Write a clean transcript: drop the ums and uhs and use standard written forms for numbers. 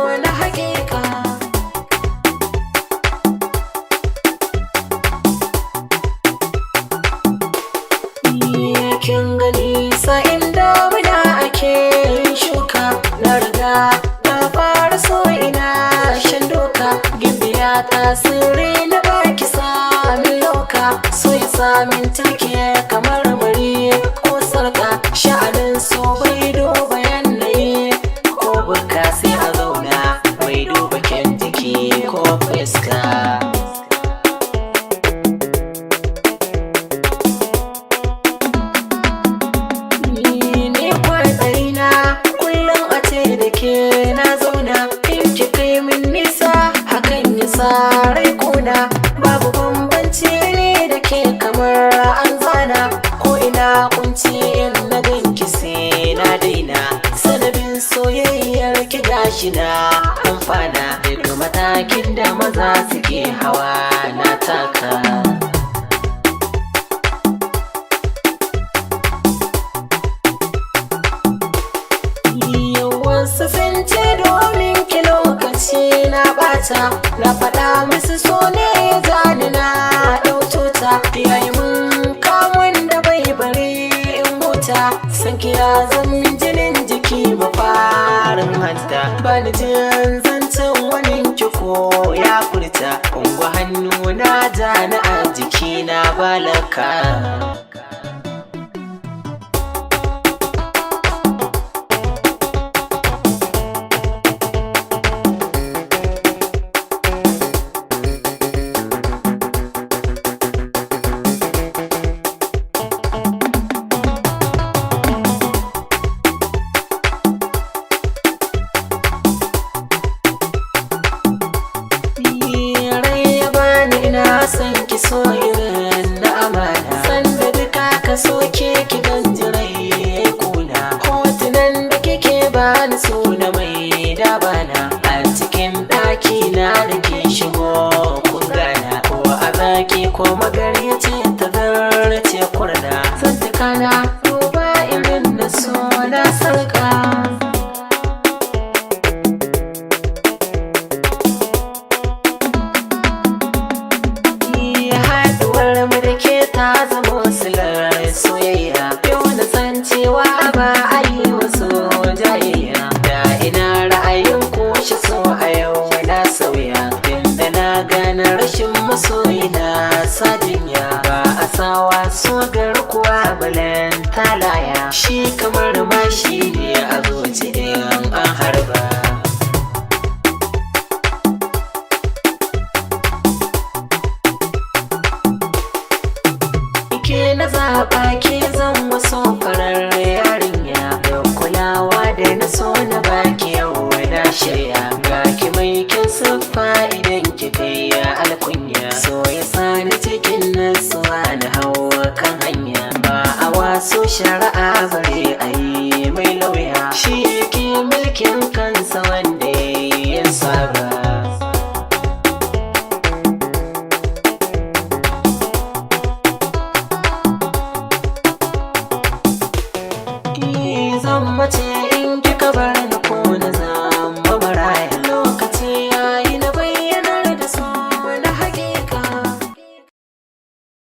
Na hakika. Kin gani, sa'in damuna ake shuka. Na riga na fara so, ina shan doka. Gimbiya ta, sirri na baki, samin loka. So ya samin take kamar mari ko sarka. Sha'anin so bai duba yanayi ko buka, sai a zauna bai duba kyan jiki ko fuska. Ni kwaɗayina kullum a ce da ke na zauna. In ki kai min nisa, hakan ya sa rai kuna. Babu bambanci ne da ke, kamar an zana. Ko ina kunci, in na ganki sai na daina. Sanadin soyayyar ki gashi na amfana. Daga matakin da maza suke hawa na taka. Wasu sun ce domin ki lokaci na bata. Na faɗa musu so ne zani na ɗau tuta. Yayi mun kamun da bai bari in huta. San kiya zan min jinin jiki, mafarin hanta. Bani jin zancen wani ki ko ya furta. Ungwa hannu na jani a jiki na balaka. Rai ya bani ina son ki, so irin na amana. Sanda duka ka so ke ki ganjirai kuna. Hotunan da kike bani so na mai dabana. A cikin ɗaki na da ke shigo kun gana. Ko a baki ko magari ce ta zarce kurna. Zantuka na duba irin na so na sarka. Haɗuwar mu da ke ta zama silar soyayya. Yau na san cewa ba a yi wasu jayayya. Da ina ra'ayin kushe so, a yau na sauya. Inda na gane rashin masoyi na sajinya. Ba a sawa so garkuwa balan talaya. Shi kamar mashi ne a zuci in an harba. Ke na zaɓa, ke zan waso farar yarinya. Da kulawa da na so na baki, yau na shirya. Ga ki mai kyan siffa, idan ki kai ya alkunya. So ya sani cikin nutsuwa na hawa kan hanya. Ba a waso shari'a bare a yi mai lauya. Shi ke mulkin kansa wanda ya saba. Zan mace.